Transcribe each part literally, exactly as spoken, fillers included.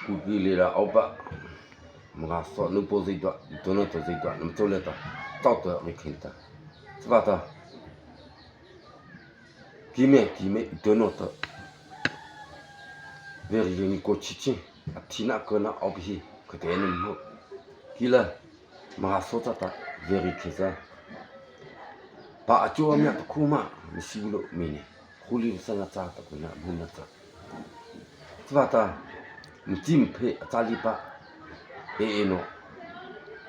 Kuki lei la awpa, Mara saw nôpo zydua, dono to zydua, nama chô liata, tao to ri khin ta. Chata, keimo keimo dono to, vei ri ni ko chi chi, a thina ko na awpi hi, ko te ni mo. Kei la, Mara saw chata, vei ri khe cha. Pa a chô a mia ta khu ma, mi si bu lo mi ni. Khuli sa na cha ta ko na, mu na cha. Chata, mi chi mi phe a cha li pa, e e no,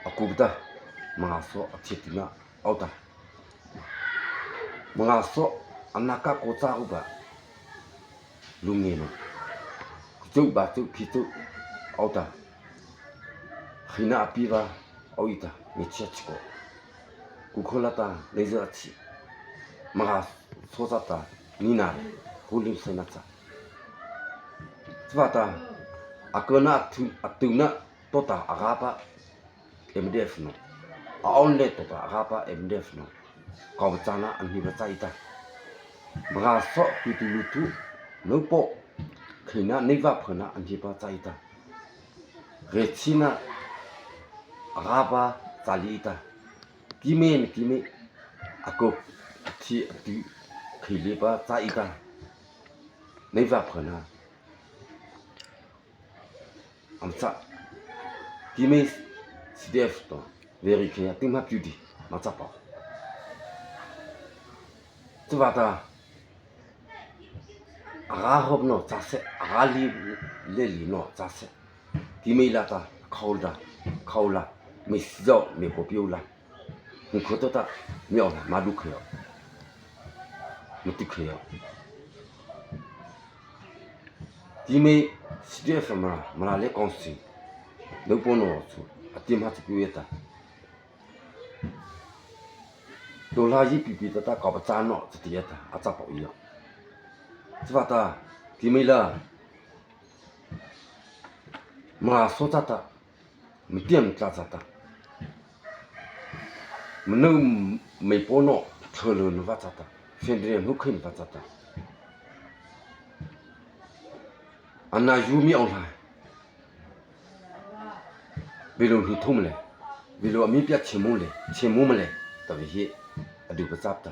a ku ta, Mara saw a chi ti na, aw ta. Mara saw, a na ka ko cha u ba. Lu nge no. Chô ba chô, phi chô, aw ta. Hina a pi ba, aw i ta, nge chia chi ko. Ku kho la ta, lei za chi. Mara saw chata, ni na, hu lim sai na cha. Chata, a ko na, a tu, a tu na, to ta, a ga pa. M D F no. A on le to ta, a ga pa M D F no. Kawpa châna a hnipa châ ei ta. Mara saw ku tu lu tu. Nôpo. Kheina nei va phana a hnipa châ ei ta. Rei china a ga pa châ lei ei ta. Keimo keimo. A ko a thi a tu. Khei lei pa châ ei ta. Nei va phana. Ama châ, keimo C D F to, vei ri khe a ti ma piu di, ma châ pa. Chata, a ga hop no châ se, a ga li le li no châ se. Keimo la ta, khao la, khao la, mi si zo, mi ko piu la. Hmu khao to ta, mi aw la, ma du khao. Ma tu khao. Keimo C D F Mara, Mara le council. Nôpo no chu, a ti ma chu pi e ta. To la yi pi pi ta ta kawpa châ no, chu ti e ta, a châ pa u ya. Chata, keimo la. Mara saw chata. Mi tiam tla chata. Manu mei po no, thalo no va chata. Fendri no khin va chata. Ana yu mi aw la. Bilo ni thum le. Bilo a mi pia chemu le. Chemu ma le. Ta vei hi. A du pa chap ta.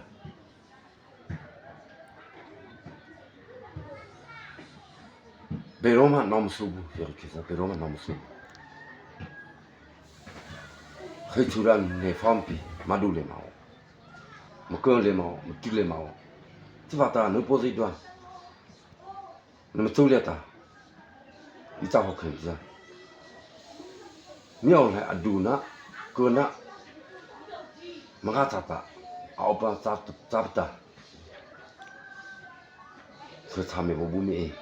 Beirut ma nama su bu, vei ri khe cha Beirut ma nama su bu. Khei chu ran ne fam pi, ma du le ma aw. Ma ko le ma aw, ma tu le ma aw. Chata nôpo zydua. Nama chô liata. I châ ho khen cha. Mi aw la a du na, ko na. Ma ga chata. A awpa chata, chata. Sa cha me bo bu mi e.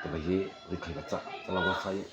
Ta ba hi, ri khe ka cha, cha la wa sa e.